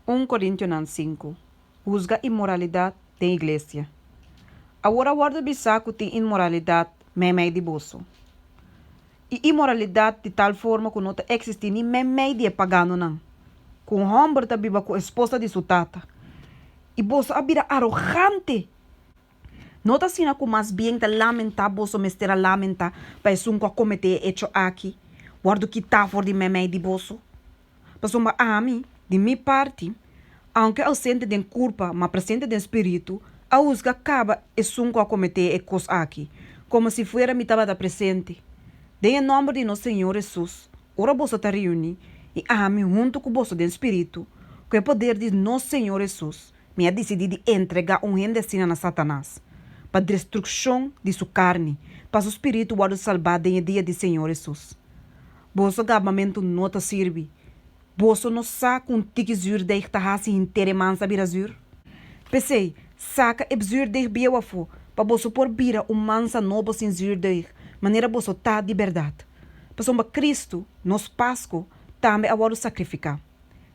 Un Korintionan sinku, Husga inmoralidat den iglesia. Awor a wòrdu bisá ku tin inmoralidat meimei di boso, i inmoralidat di tal forma ku no ta eksistí ni meimei di e paganonan, ku un hòmber ta biba ku esposa di su tata. I boso a bira arogante! No ta asina ku mas bien ta lamentá boso mester a lamentá pa esun ku a kometé e echo aki wòrdu kitá for di meimei di boso? Pasobra ami, di mi parti, aunke ausente den kurpa, ma presente den spiritu, a husga kaba esun ku a kometé e kos aki, komo si fuera mi tabata presente. Den e nòmber di nos Señor Hesus, ora boso ta reuní, i ami huntu ku boso den spiritu, ku e poder di nos Señor Hesus, mi a disidí di entregá un hende asina na Satanas, pa destrukshon di su karni, pa su spiritu wòrdu salbá den e dia di Señor Hesus. Boso gabamentu no ta sirbi. Boso no sa ku un tiki zürdeg ta hasi henter e mansa bira zür? P'esei, saka e zürdeg bieu afó, pa boso por bira un mansa nobo sin zürdeg, manera boso ta di bèrdat. Pasobra Kristu, nos Pasku, tambe a wòrdu sakrifiká.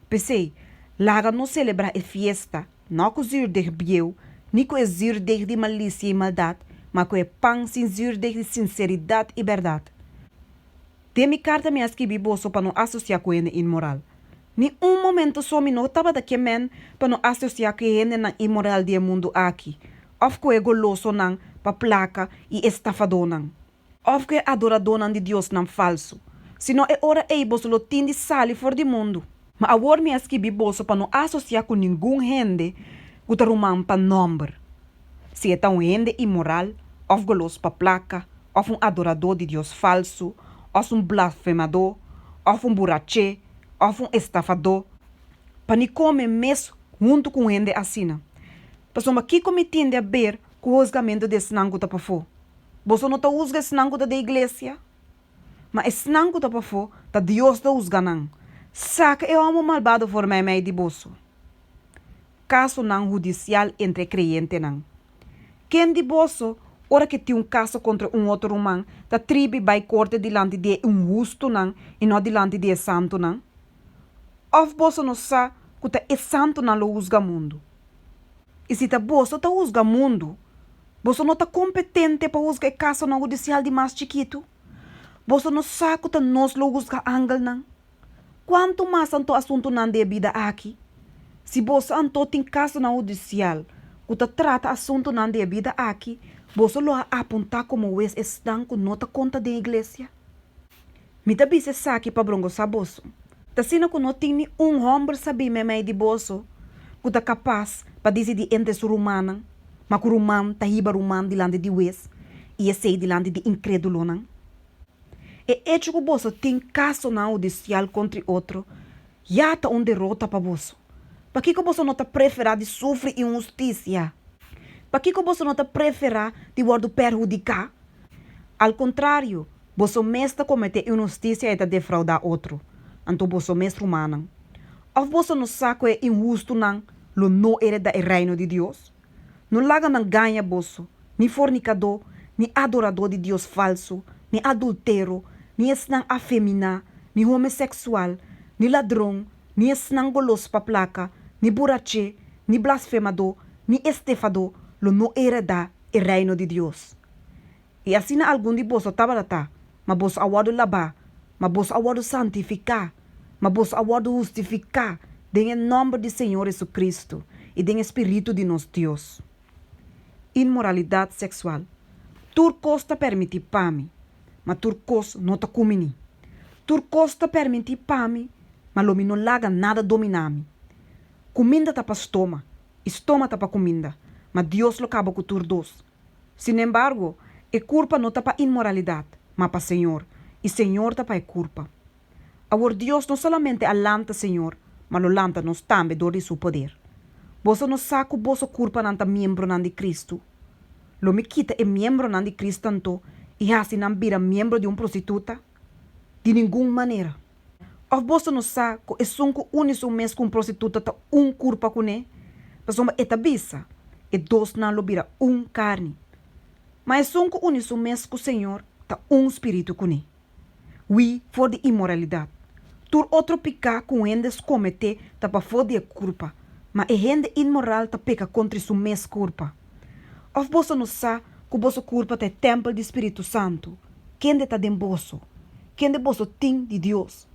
P'esei, laga nos selebrá e fiesta, no ku zürdeg bieu, ni ku e zürdeg di malisia i maldat, ma ku e pan sin zürdeg di sinseridat i bèrdat. Den mi karta mi a skibi boso pa no asosiá ku hende inmoral. Ni un momento so mi no tabata ke men pa no asosiá ku e hendenan inmoral di e mundu aki, òf ku e golosonan pa plaka i estafadónan, òf ku e adoradónan di diosnan falsu, sino e ora ei boso lo tin di sali for di mundu. Ma awor mi a skibi boso pa no asosiá ku ningun hende ku ta ruman pa nòmber, si e ta un hende inmoral òf golos pa plaka òf un adoradó di dios falsu òf un blasfemadó òf un buraché òf un estafadó, pa ni kome mes huntu ku un hende asina. Pasobra kiko mi tin di aber ku husgamentu di esnan ku ta pafó? Boso no ta husga esnan ku ta den iglesia? Ma esnan ku ta pafó, ta Dios ta husga nan. Saka e hòmber malbado for meimei di boso. Kasonan hudisial entre e kreyentenan. Ken di boso, ora ke tin un kaso kontra un otro ruman, ta tribi bai korte dilanti di e inhustunan i no dilanti di e santunan? Òf boso no sa ku ta e santunan lo husga mundu? I si ta boso ta husga mundu, boso no ta kompetente pa husga e kasonan hudisial di mas chikitu? Boso no sa ku ta nos lo husga angelnan? Kuantu mas anto asuntunan di e bida aki? Si boso anto tin kasonan hudisial ku ta trata asuntunan di e bida aki, boso lo a apuntá komo hues esnan ku no ta konta den iglesia? Mi ta bisa esaki pa brongosá boso. Ta asina ku no tin ni un hòmber sabí meimei di boso ku ta kapas pa disidí entre su rumannan, ma ku ruman ta hiba ruman dilanti di hues i esei dilanti di inkrédulonan. E echo ku boso tin kasonan hudisial kontra otro ya ta un derota pa boso. Pakiko boso no ta preferá di sufri inhustisia? Pakiko boso no ta preferá di wòrdu perhudiká? Al kontrario, boso mes ta kometé inhustisia i ta defraudá otro, anto boso mes rumannan. Òf boso no sa ku e inhustunan lo no heredá e Reino di Dios? No laga nan gaña boso, ni fornikadó, ni adoradó di dios falsu, ni adultero, ni esnan afeminá, ni homeseksual, ni ladron, ni esnan golos pa plaka, ni buraché, ni blasfemadó, ni estefadó lo no heredá e Reino di Dios. I asina algun di boso tabata ta, ma boso a wòrdu labá, ma boso a wòrdu santifiká, ma boso a wòrdu hustifiká den e nòmber di Señor Jesucristo i den e Spiritu di nos Dios. Inmoralidat seksual. Tur kos ta permití pa mi, ma tur kos no ta kuminí. Tur kos ta permití pa mi, ma lo mi no laga nada dominá mi. Kuminda ta pa stoma, i stoma ta pa kuminda, ma Dios lo kaba ku tur dos. Sinembargo, e kurpa no ta pa inmoralidat, ma pa Señor, i Señor ta pa e kurpa. Awor Dios no solamente a lanta Señor, ma lo lanta nos tambe dor di su poder. Boso no sa ku boso kurpanan ta miembronan di Kristu? Lo mi kita e miembronan di Kristu anto i hasi nan bira miembro di un prostituta? Di ningun manera! Òf boso no sa ku esun ku uni su mes ku un prostituta ta un kurpa kuné? Pasobra e ta bisa, E dosnan lo bira un karni. Ma esun ku uni su mes ku Señor ta un spiritu kuné. Hui for di inmoralidat. Tur otro piká ku un hende kometé ta pafó di e kurpa, ma e hende inmoral ta peka kontra su mes kurpa. Òf boso no sa ku boso kurpa ta e tèmpel di Spiritu Santu, kende ta den boso, kende boso tin di Dios,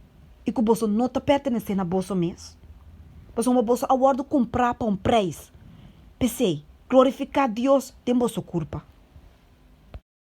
i ku boso no ta pertenesé na boso mes? Pasobra boso a wòrdu kumprá pa un preis. P'esei, glorifiká Dios den boso kurpa.